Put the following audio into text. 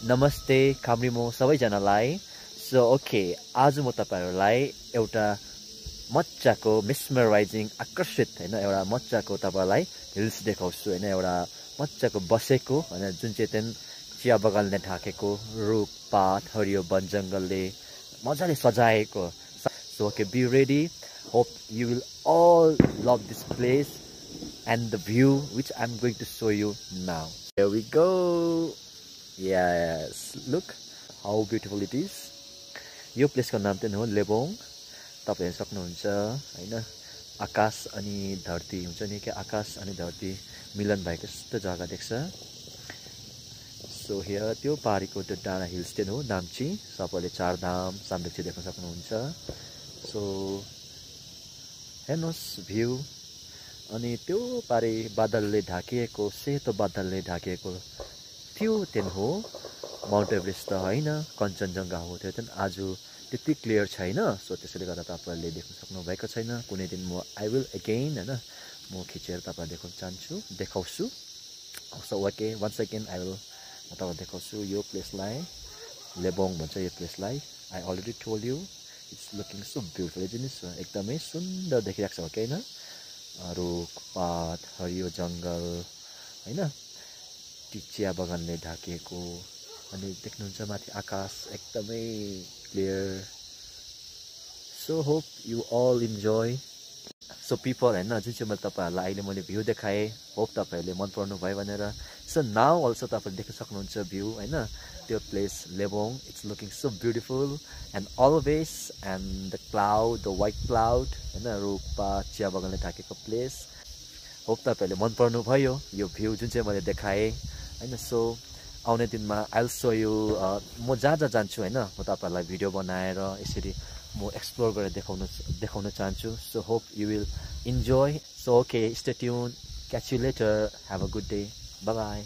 नमस्ते कामरीमो सबैजनालाई so okay आज म तपाईहरुलाई एउटा मज्जाको मेस्मराइजिङ आकर्षित हैन एउटा मज्जाको तपाईलाई हिल्स देखाउँछु हैन एउटा मज्जाको बसेको हैन जुन चाहिँ त्यन चिया बगानले ढाकेको रुख पात हरियो वन जंगलले मजाले सजाएको so okay be ready hope you will all love this place and the view which I'm going to show you now. Here we go. Yes, look how beautiful it is. यो प्लेस को नाम चाहिँ हो लेबोङ तपाईहरु सक्नुहुन्छ हैन आकाश अनि धरती हुन्छ नि के आकाश अनि धरती मिलन भएको जस्तो जग्गा देख्छ सो हियर त्यो पारीको त्यो डाँडा हिल स्टेसन हो नाम्ची सबैले चार धाम सामदुप्छे देख्न सक्नुहुन्छ सो हेर्नुस् भ्यू अनि त्यो पारी बादलले ढाकिएको सेतो बादलले ढाकिएको त्यो त्यन हो माउन्ट एभरेस्ट त हैन कञ्चनजंघा हो त्यो त्यन आज त्यति क्लियर छैन सो त्यसैले गर्दा तपाईहरुले देख्न सक्नु भएको छैन कुनै दिन म आई विल अगेन हैन म खिचेर तपाईहरुलाई देखाउन चाहन्छु देखाउँछु so okay once again I will म तपाईहरुलाई देखाउँछु यो प्लेसलाई लेबोङ भन्छ यो प्लेसलाई I already told you it's looking so beautiful जिनिस एकदमै सुन्दर देखिरहेको छ ओके हैन रुख पात हरियो जंगल हैन चिया बगानले ढाकिएको अनि देख्नुहुन्छ माथि आकाश एकदमै clear so hope you all enjoy so people हैन जुन चाहिँ मैले तपाईहरुलाई अहिले मैले भ्यू देखाए होप तपाईहरुले मन पर्नु भयो भनेर सो नाउ अल्सो तपाईहरुले देख्न सक्नुहुन्छ भ्यू हैन त्यो place Lebong it's looking so beautiful and always and the cloud the white cloud हैन रुखपात चिया बगानले ढाकेको प्लेस होप तपाईहरुले मन पर्नु भयो यो भ्यू जुन चाहिँ मैले देखाए हैन सो आउने दिनमा आई विल शो यु म जहाँ जान्छु हैन म तपाईहरुलाई भिडियो बनाएर यसरी म एक्सप्लोर गरेर देखाउन चाहन्छु so hope you will enjoy so okay stay tune catch you letter have a good day bye bye